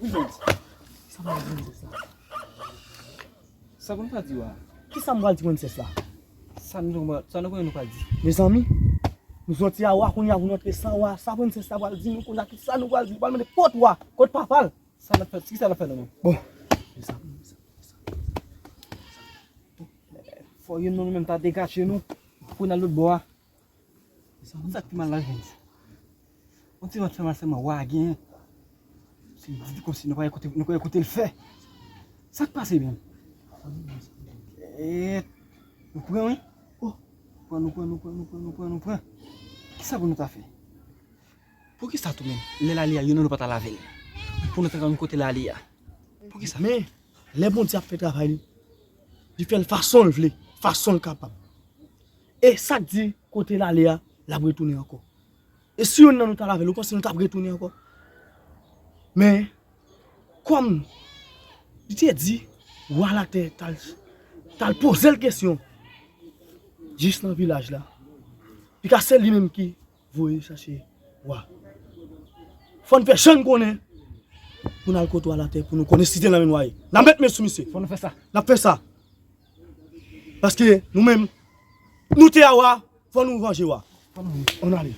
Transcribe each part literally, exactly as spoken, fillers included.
Sa m pral di prensès la? Sa pou nou pral di wa? Kisa m pral di prensès la? Sa nou, sa nou konnen nou pral di? Mezanmi, nou soti a wa kounye a pou nou antre san wa. Sa prensès la pral di nou kounye a, kisa nou pral di? Li pral mande kot wa, kot papa l. Sa l ap fè, kisa l ap fè la menm? Bon. Mezanmi, mezanmi, mezanmi. Fò youn nan nou menm ta degaje nou pou n al lòt bò a. Sa ki mal la, Jens? On ti vant fè mal sèlman, wa gen. Se di kòmsi nou pa koute, nou pa koute l fè. Sa k pase menm? Kèt. Nou pran, wi. Oh. Pran, nou pran, nou pran, nou pran, nou pran, nou pran. Kisa pou nou ta fè? Poukisa tou menm? Lè l ale a, youn nan nou pa ta lave l. Pou nou ta konn kote l ale a. Poukisa? Men, lè Bondye ap fè travay li, li fè l fason l vle, fason l kapab. E sa k di kote l ale a, l ap retounen ankò. E si youn nan nou ta lave l, ou panse nou t ap retounen ankò? Men, kòm li te di, wa latè t al, t al poze l kesyon, jis nan vilaj la, li ka se li menm ki voye chache wa. Fò n fè jan n konnen pou n al kote wa latè, pou nou konnen si se nan men n wa ye. N ap met men sou misye. Fò nou fè sa. N ap fè sa. Paske nou menm, nou te a wa, fò nou vanje wa. Ann ale.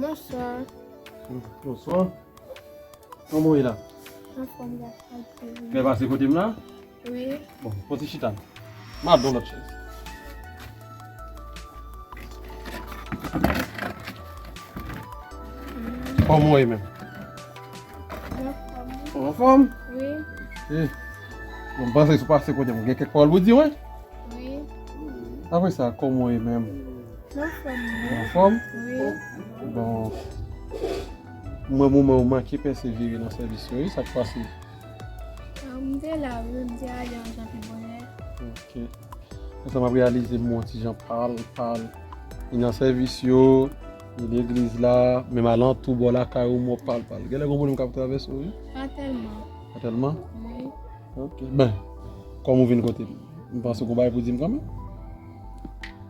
Bonswa. Bonswa. Kòman w ye la? Anfòm, gras a Dye. Byen pase kote m la? Wi. Bon, pran ti chita. M ap ba w lòt chèz. Kòman w ye menm? Anfòm. Anfòm? Wi. Eh. Bon, m panse si w pase kote m, ou gen kèk pawòl pou di mwen? Wi. Apre sa, kòman w ye menm? Anfòm. Anfòm? Wi. Bon. Mwen, moman ou manke pèsevere nan sèvis yo, wi, sa k pase? Ah, m te la, wi, m te ale yon jan pi bonè. Ok. Konsa m ap reyalize m yon ti jan pal, pal. Li nan sèvis yo, li legliz la, menm alantou bò lakay ou, m wè w pal, pal. Genlè gon pwoblèm k ap travèse w, wi? Pa tèlman. Pa tèlman? Wi. Ok. Ben, kòm ou vin kote m, m panse w gon bagay pou di m kanmenm?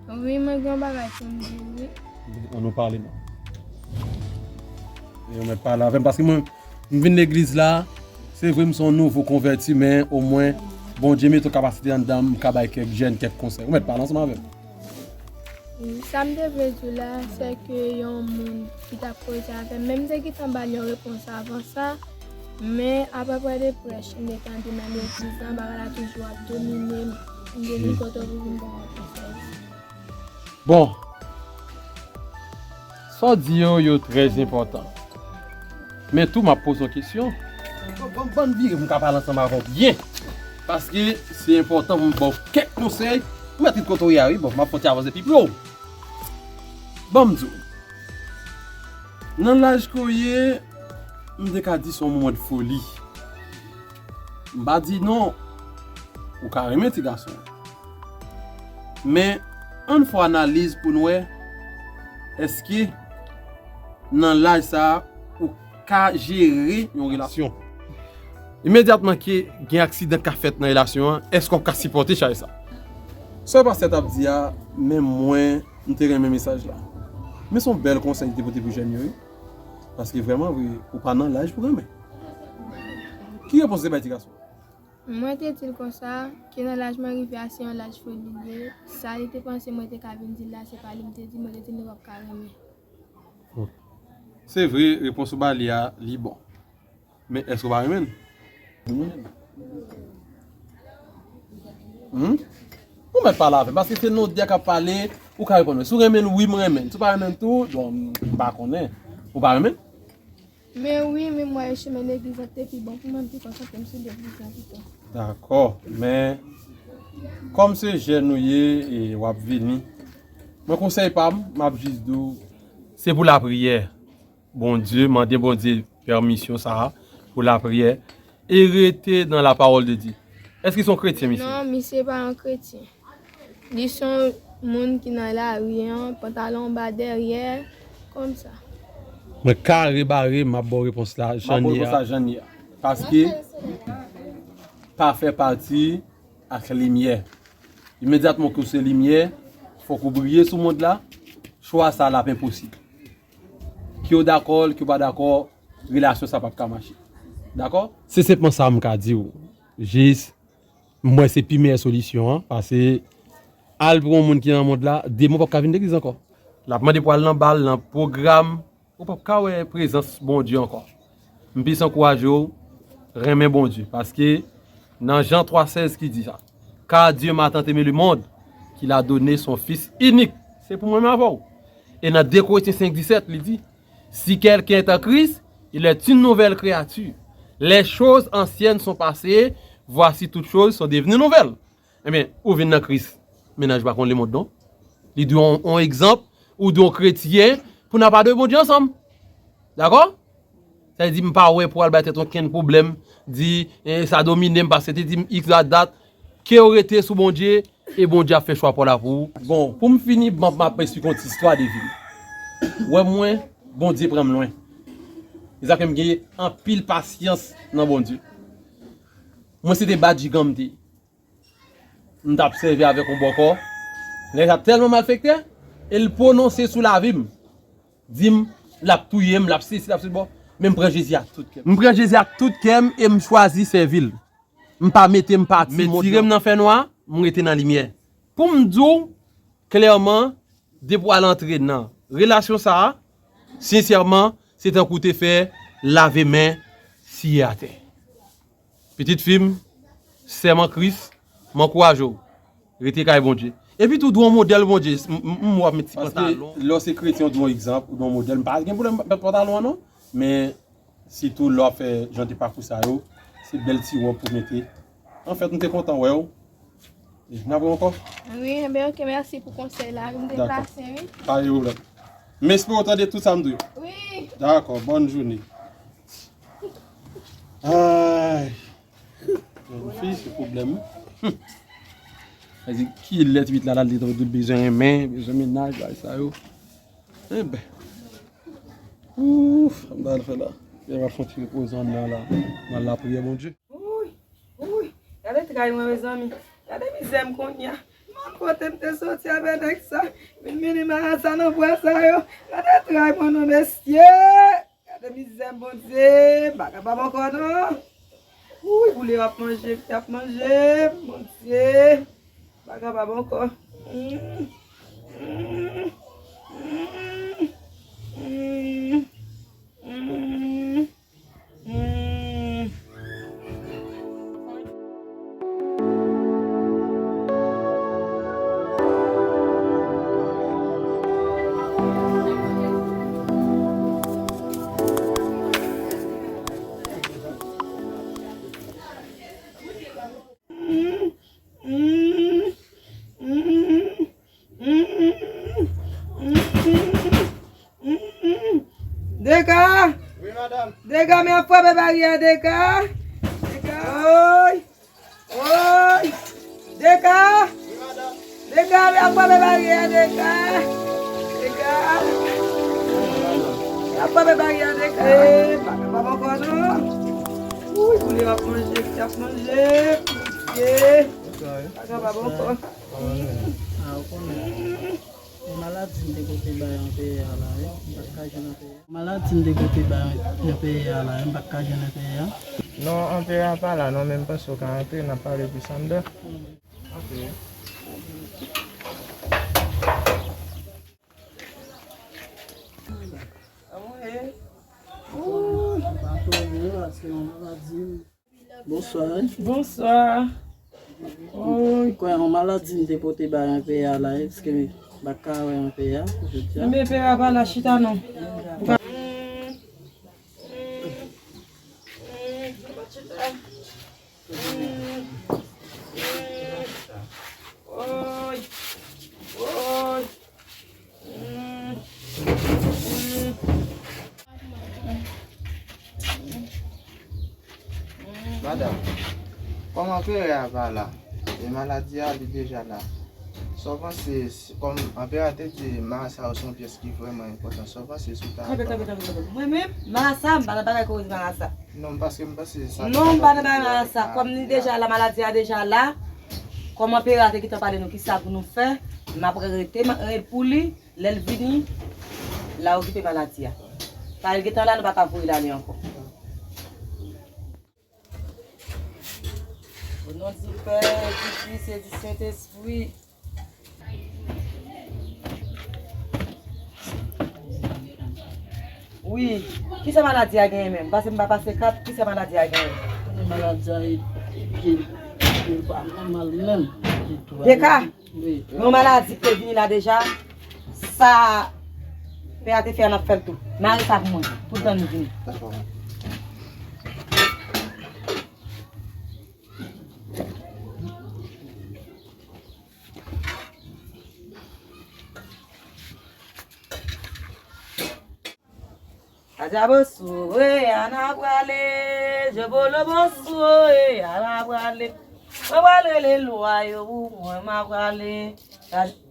Wi, mwen gen yon bagay pou m di w, wi. Ben, ann nou pale non. E ou mèt pale avè m, paske mwen, m vin legliz la, se vre m se yon nouvo konvèti, men omwen, Bondye mete yon kapasite anndan m, m ka bay kèk jèn kèk konsèy. Ou mèt pale ansanm avè m. Sa m te vle di w la, se ke yon moun ki t ap koze avè m, men m te gentan ba l yon repons avan sa, men apre de prèch m te tande nan legliz la, bagay la toujou ap domine m, m te vin kote w pou vin ban m yon konsèy. Bon, sa w di yo, yo trè enpòtan. Men tou, m ap poze yon kesyon. Bon, bon, ban m vire pou m ka pale ansanm avè w byen. Paske se enpòtan pou m ba w kèk konsèy. Ou mèt ret kote w ye a, wi. Bon, m ap fè w ti avanse pi pre w. Ban m di w. Nan laj ke w ye, m te ka di se yon moman de foli. M pa di non, ou ka renmen ti gason. Men, ann fè analiz pou n wè, èske nan laj sa a, ou ka jere yon relasyon? Imedyatman ke gen aksidan k ka fèt nan relasyon an, èske w ka sipòte chay sa? Sa pastè t ap di a, menm mwen, m te renmen mesaj la. Men se yon bèl konsèy li te pote pou jèn yo, wi. Paske vrèman vre, ou pa nan laj pou renmen. Ki repons ou te bay ti gason? Mwen te di l konsa, ke nan laj mwen rive a, se yon laj foli li ye. Sa li te panse mwen te ka vin di l la, se pa li m te di, mwen te di l nou p ap ka renmen. Se vre, repons ou ba li a, li bon. Men èske w pa renmen l? Hmm? Ou mèt pale avè m, paske se nou de k ap pale, ou ka reponn mwen. Si w renmen l, wi, m renmen l. Si w pa renmen l tou, bon, m pa konnen. Ou pa renmen l? Men wi, memwa e chemen legliz lan te pi bon pou mwen, m te konsantre m sou legliz lan pito. Dakò, men kòm se jèn ou ye e w ap vini, mwen konsèy pa m, m ap jis di w, se pou lapriyè. Bondye, mande Bondye pèmisyon sa a pou lapriyè. E rete nan la parole de Dieu. Èske se yon kretyen, misye? Non, misye pa yon kretyen. Li se yon moun ki nan lari an, pantalon ba dèyè, kòmsa. Mwen kare bare, m ap ba w repons la, jan li ye a. Paske pa fè pati ak limyè. Imedyatman ke w se limyè, fòk ou briye sou mond la, chwa sa l ap enposib. Ke w dakò l, ke w pa dakò, relasyon sa p ap ka mache. Dakò? Se senpman sa m ka di w. Jis, m wè se pi meyè solisyon an, paske al pou yon moun ki nan mond la, demon p ap ka vin legliz ankò. L ap mande pou al nan bal, nan pwogram, ou p ap ka wè prezans Bondye ankò. M plis ankouraje w renmen Bondye, paske nan Jan twa sèz ki di sa, Car Dieu m'a tant aimé le monde, qu'il a donné son Fils unique. Se pou mwen menm avè w. E nan de Korentyen senk disèt, li di, Si quelqu'un est en Christ, il est une nouvelle créature. Les choses anciennes sont passées, voici toutes choses sont devenues nouvelles. Ebyen, ou vin nan Kris. Mennaj pa konn lemonn non. Li dwe yon, yon egzanp, ou dwe yon kretyen pou n ap adore Bondye ansanm. Dakò? Sa vle di m pa wè pou al bay tèt okenn pwoblèm, di, eh, sa domine m paske te di m X dat dat. Ke w rete sou Bondye, e Bondye ap fè chwa pa w la pou ou. Bon, pou m fini, m ap, m ap esplike yon ti istwa de vi m. Wè mwen, Bondye pran m lwen. E sa fè m gen anpil pasyans nan Bondye. Mwen se te badjigan m te ye. M t ap sèvi avèk yon bòkò. Nèg la tèlman malfektè, e l pwononse sou lavi m. Di m, l ap touye m, l ap sesi, l ap sesi, bon. Men m pran Jezi ak tout kè m. M pran Jezi ak tout kè m e m chwazi sèvi l. M pa mete m pati mond lan. Men tire m nan fènwa, m rete nan limyè. Pou m di w klèman, depi w al antre nan relasyon sa a, sensèman, se tankou w te fè lave men siye atè. Pitit fi m, sè m an Kris, m ankouraje w. Rete kay Bondye. Epi tou, dwe yon modèl Bondye. M, m, m wè w ap met ti pantalon. Paske lè w se kretyen, w dwe yon egzanp, w dwe yon modèl. M pa gen pwoblèm met pantalon an non. Men, sitou lè w ap fè jan de pakou sa yo, se bèl ti wòb pou w mete. Anfèt, m te kontan wè w. E n ap wè ankò. Wi, enben, oke, mèsi pou konsèy la. M deplase, wi. Pa gen pwoblèm. M espere w tande tout sa m di w. Wi. Dakò, bòn jounen. Ay. Jèn fi, se pwoblèm. Sa di, ki lèt uit la, la, li bezwen renmen, bezwen mennaj, bagay sa yo. Enben. Ouf, sa m ta al fè la. Lè m ap fè yon ti repoze anndan la, nan lapriyè Bondye. Wouy, wouy, gade tray mwen, mezanmi. Gade mizè m kounye a. Mwen kote m te soti avè nèg sa. Vin mennen marasa nan bwa sa yo. Gade tray mwen non, mesye. Gade mizè m, Bondye. M pa kapab ankò non. Wouy, boule w ap manje, w ap manje, Bondye. M pa kapab ankò. Mm, mm, mm, mm. Deka! Wi, madanm. Deka, men ap frape baryè, Deka! Deka! Oy! Oy! Deka! Wi, madanm. Deka, men ap frape baryè, Deka! Deka! Men ap frape baryè, Deka! E, pa kapab ankò, non! Wouy, boule ap manje, ap manje! Mesye! Pa kapab ankò! Ah, ou konnen. Yon maladi m te pote bay anpeyè a la, wi. M pa t ka jwenn anpeyè. Maladi m te pote bay anpeyè a la, wi. M pa t ka jwenn anpeyè a. Non, anpeyè a pa la, non, men m panse w ka antre, n ap pale plis anndan. Ok. Anmwey. Wouy, m pa konnen, paske yon maladi. Bonswa. Bonswa. Oy. Kwè yon maladi m te pote bay anpeyè a la, èske m pa ka wè anpeyè a jodi a? Enben, anpeyè a pa la, chita non. Ou pa... Oy. Oy. Mm. Mm. Mm. Madanm, kòm anperè a pa la, e maladi a li deja la. Sa w panse, si, kòm anperè a te di, marasa yo se yon pyès ki vrèman enpòtan, sa w panse sou ta? Tanpri, tanpri, tanpri, tanpri. Mwen menm, marasa, m pa nan bagay koze marasa. Non, paske m panse sa. Non, m pa nan bagay marasa. Kòm li deja la, maladi a deja la, kòm anperè a te gentan pale nou kisa pou nou fè, m ap rete, m ap rete pou li. Lè l vini, l a okipe maladi a. Sa l gentan la, nou pa ka voye l ale ankò. O non di Pè, di Fis e di Sentespri. Wi. Kisa maladi a genyen menm? Paske m pa pase kat, kisa maladi a genyen? Maladi a e, e pye, e pye l pa nòmal menm. Deka, wi. Yon maladi ki te vini la deja. Sa pè a te fè a, n ap fè l tou. Mare sa pou mwen. Tout tan nou vini. Dakò. Aja boso, e a n a prale, jobolo boso, e a n a prale. Mwen pral rele lwa yo pou mwen, m a prale.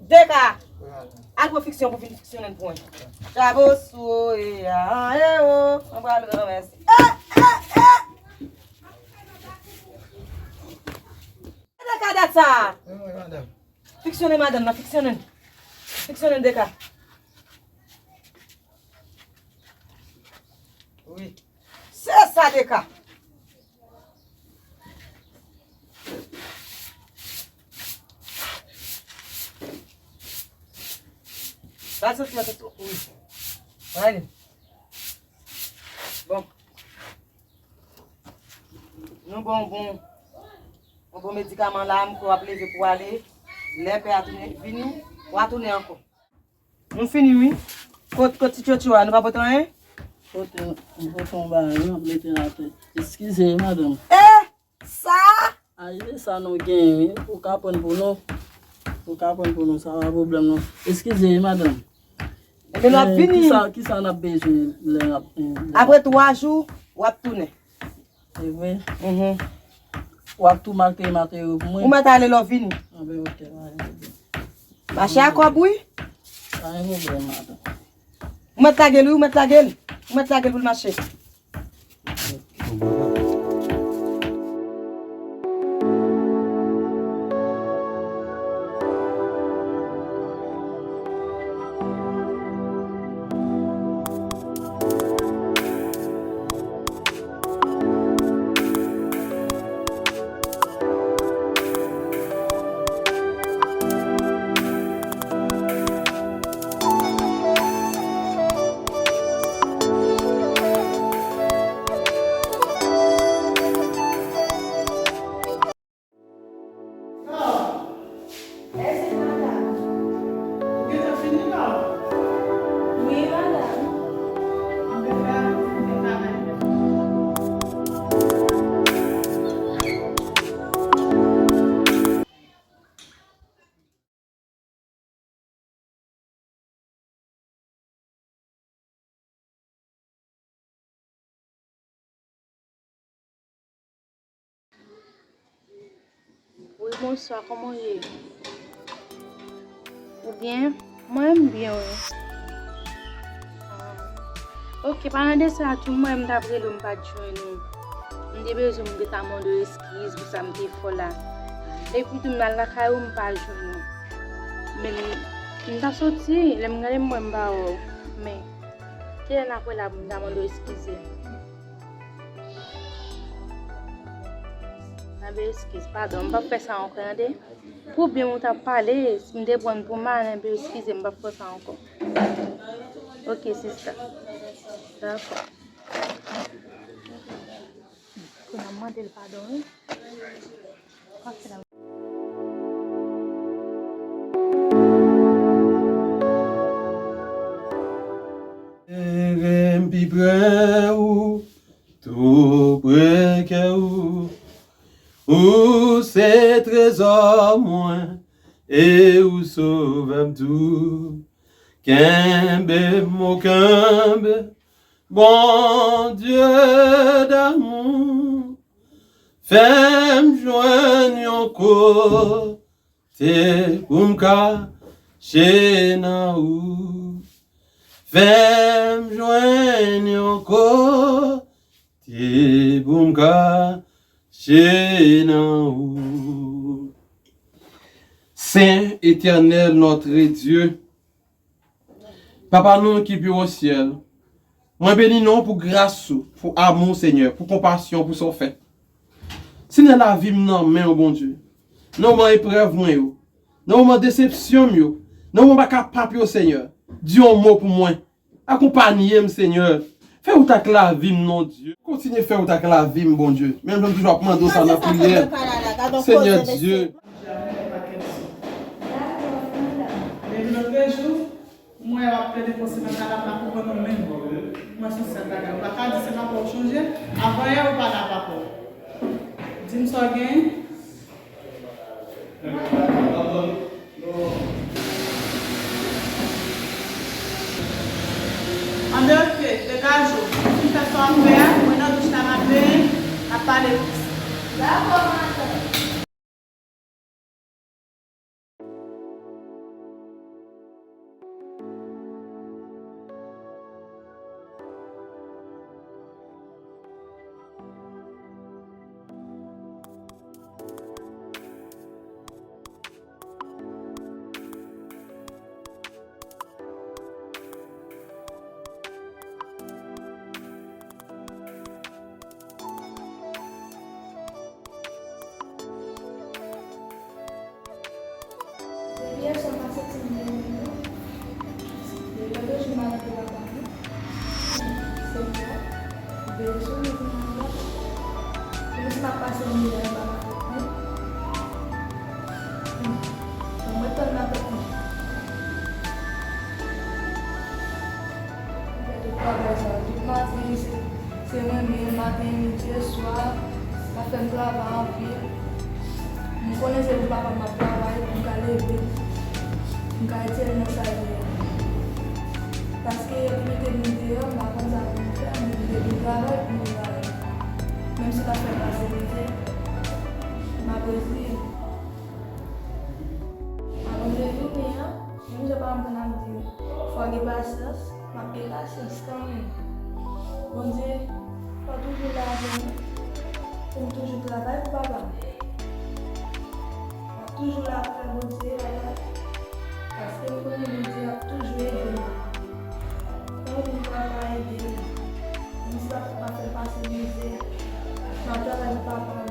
Deka, al pran fiksyon pou vin fiksyonne pou mwen. Aja boso, e a, e o, mwen pral ranmèsi. E, e, e! Deka dat sa a. Wi, wi, madanm. Fiksyonne madanm nan, fiksyonne. Fiksyonne Deka. Wi. Se sa Deka. Sa se fè wi. Ann ale. Bon. Nou ba w bon, yon bon medikaman la, m kwè w ap leve pou w ale. Lè pè a tounen, vini, w a tounen ankò. Nou fini, wi. Kot, kot ti tchotcho a, nou pa pote anyen? Pote, m pote yon bagay, wi, m ap mete l atè. Eskize, wi, madanm. E sa? Aje sa nou genyen, wi. Ou ka pran pou nou. Ou ka pran pou nou, sa pa pwoblèm, non. Eskize, wi, madanm. Ebyen, l ap vini. Kisa, kisa n ap bezwen lè n ap, eh, apre twa jou, w ap tounen. Se vre? Mhm. W ap tou make materyo pou mwen? Ou mèt ale lè w vini. Anben, oke, pa gen pwoblèm. Mache a kòb, wi. Pa gen pwoblèm, madanm. Ou mèt lage l, wi, ou mèt lage l. Ou mèt lage l pou l mache. Mèsi, madanm. Ou gentan fini, non? Wi, madanm. Anben, fè, fè travay. Wi, bonswa, kòman w ye? Ou byen? Mwen, m byen, wi. Ah. Oke, palan de sa tou, mwen, m t ap rele w, m pa t jwenn ou. M te bezwen, m te ta mande w eskiz pou sa m te fè w la. Epi tou, m al lakay ou, m pa jwenn ou. Men, m, m ta soti, lè m gade, m wè m pa wè w. Men, kilè n ap wè la pou m ta mande w eskize? Anben eskiz, padon, m p ap fè sa ankò, tande. Pou byen ou t ap pale, si m te pran pou mal, anben eskize, m p ap fè sa ankò. Oke, sista. Dakò. Kounye a m mande l padon, wi. Leve m pi pre ou, tou pre kè ou. Ou se trezò mwen, e ou sovè m tou. Kenbe m, o kenbe, Bondye damou. Fè m jwenn yon kote pou m kache nan ou. Fè m jwenn yon kote pou m kache nan ou. Sen, Etènèl, Notre Dieu, Papa nou ki pi wo syèl, mwen beni non w pou gras ou, pou amou, Senyè, pou konpasyon, pou sa w fè. Senyè, lavi m nan men w, Bondye. Nan moman eprèv mwen yo, nan moman desepsyon m yo, nan moman m pa kapab yo, Senyè, di yon mo pou mwen. Akonpaye m, Senyè. Fè wout ak lavi m, non Dye. Kontinye fè wout ak lavi m, Bondye. Menm jan m toujou ap mande w sa nan priyè. Senyè Dye. Depi lòt jou, mwen w ap plede konse nan kalab la pou mwen menm. Mwen se sèl bagay. Ou pa ka di se papa w chanje. Avan yè ou pa la papa w. Di m sa w gen. André, oke, degaje w. Fin fè sa w ap fè a, mwen nan douch la m ap benyen, n ap pale plis. Dakò, madanm. Depi yè swa m pa santi m byen menm non. Depi lòt jou m al nan papa m. Senyè, veye sou nou pou nou anba. Menm si m ap pase mizè anba matant mwen. Ban mwen tann matant mwen. M fè tout travay sa yo. Tout maten, se, se mwen menm, maten, midi e swa, sa fè m travay anpil. M konnen se pou papa m ap travay, pou m ka leve, pou m ka retire l nan sa l ye a. Paske yo te mete nou deyò, m pa konn sa pou m fè, m oblije vin travay pou m travay. Menm si l ap fè m pase mizè, m ap reziye. Avan m te vini an, menm jan papa m konn ap di m, fò w gen pasyans, m ap gen pasyans kanmenm. Bondye, fò w toujou la avè mwen, pou m toujou travay pou papa m. M ap toujou la ap fè Bondye travay, paske m konnen Bondye ap toujou ede m. Fò m vin travay ede m. Menm si papa m ap fè m pase mizè, m ap travay pou papa m.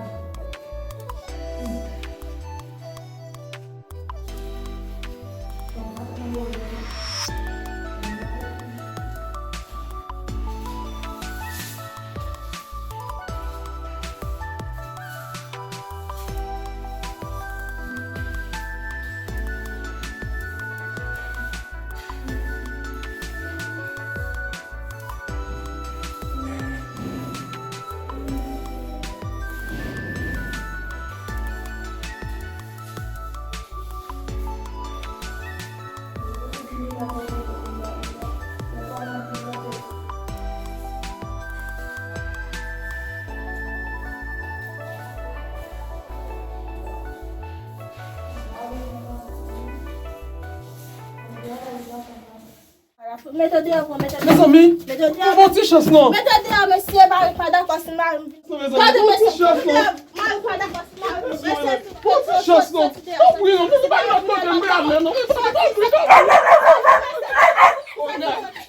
Mete deyò, pran, mete deyò. Mezanmi, mete deyò, ban m yon ti chans non. Mete deyò, mesye, mari m pa dakò si mari m vin. Mezanmi, ban m yon ti chans non. Mari m pa dakò si mari m vin. Mesye, ban m yon ti chans non. Tanpri non, mezanmi, pa gen lòt kote m prale non. Mezanmi, tanpri, tanpri.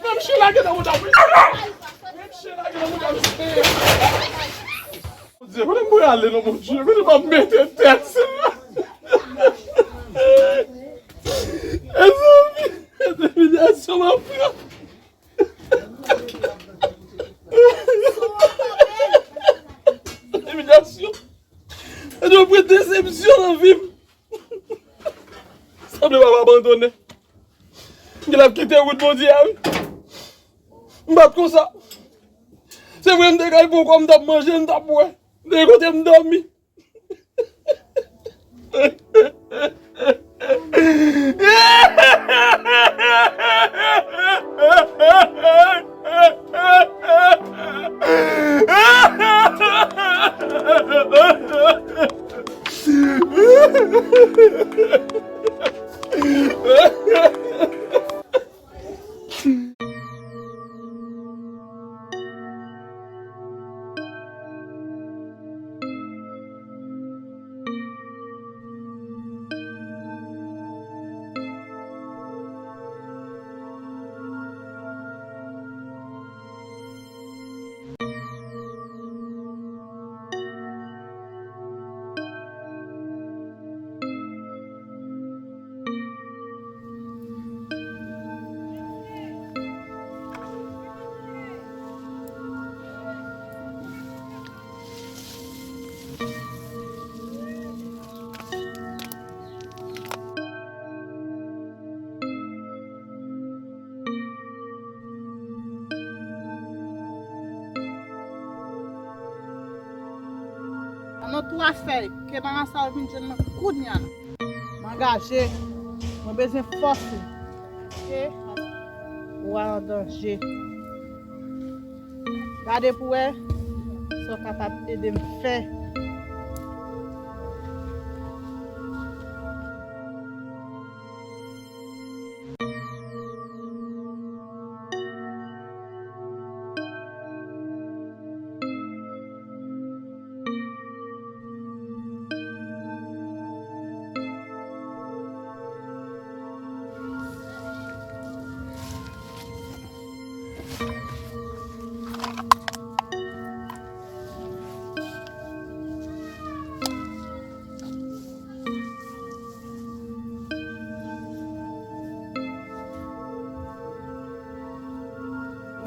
Menm chyen lage nan bouda m. Menm chyen lage nan bouda m. Bondye, kote m prale non, Bondye? Kote m ap mete tèt? Mezanmi, entimidasion m ap pran. Entimidasion. Mwen pran desepsyon nan vi m. Sanble m ap abandone. M genlè ap kite wout Bondye a, wi. M pa t konsa. Se vre, m te kay poko, m t ap manje, m t ap bwè. M te gen kote m dòmi. Non, twa fèy, ke marasa yo vin jwenn mwen kounye a. M angaje, mwen bezwen fòs ou. Oke? Ou an danje. Gade pou wè sa w kapab ede m fè.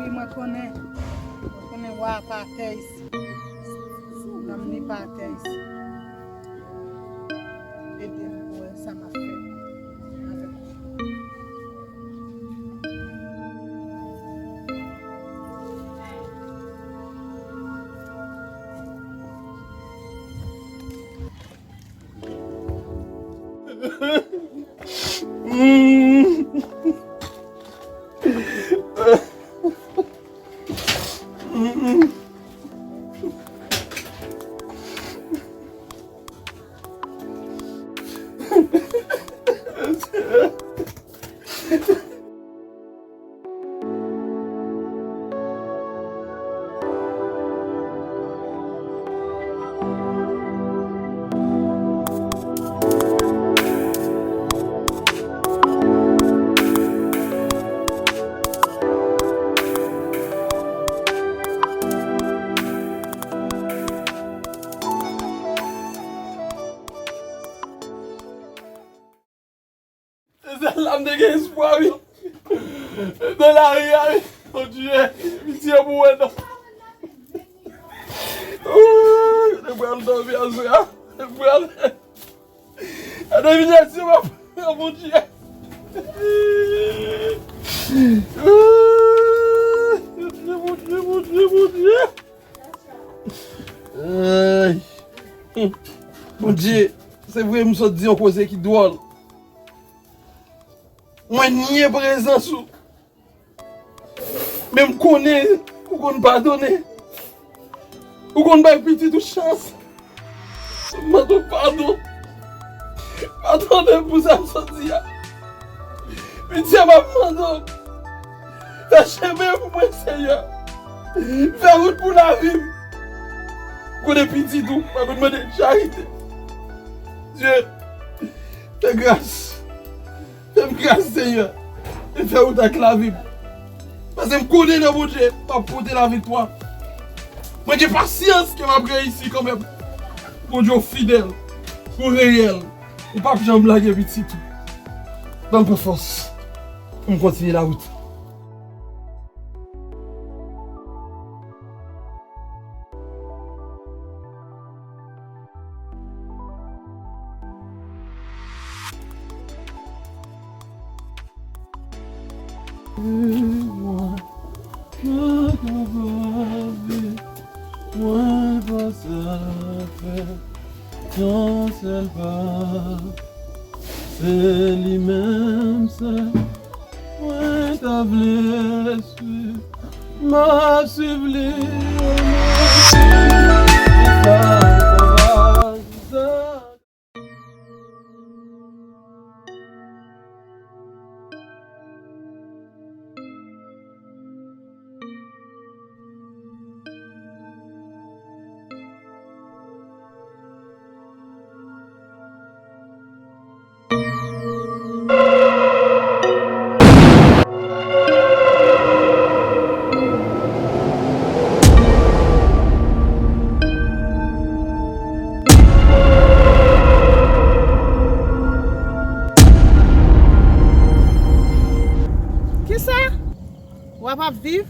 Wi, mwen konnen. Mwen konnen wa a pa atè isit. Nanm li pa atè isit. Ede m pou wè sa m ap fè avèk ou. Se sèl la m te gen espwa, wi. Nan lari a, wi. Bondye, pitye pou mwen, non. Ooh, mwen pral dòmi aswè a. Mwen pral. Gade vizaj mwen, Bondye. Ooh, Bondye, Bondye, Bondye, Bondye. Ay. Bondye, se vre m sot di yon koze ki dwòl. Mwen nye prezans ou. Men m konnen ou konn padone. Ou konn bay pitit ou chans. M mande w padon. Padone m pou sa m sot di a. Pitye m ap mande w. Fè chemen pou mwen, Senyè. Fè wout pou lavi m. Kote pitit ou, pa konn mande charite. Dye, fè gras. Fè m gras, Senyè. E fè wout ak lavi m. Paske m konnen nan Bondye, m ap pote laviktwa. Mwen gen pasyans ke m ap reyisi kanmenm. Bondye, w fidèl. Ou reyèl. Ou p ap janm lage pitit ou. Ban m pran fòs pou m kontinye lawout. Mwen, mwen pa kapab viv, mwen pa sa fè yon sèl pa. Se li menm sèl mwen ta vle swiv. M ap swiv li, m ap swiv li, sa ta va, sa. Kisa? W ap ap viv?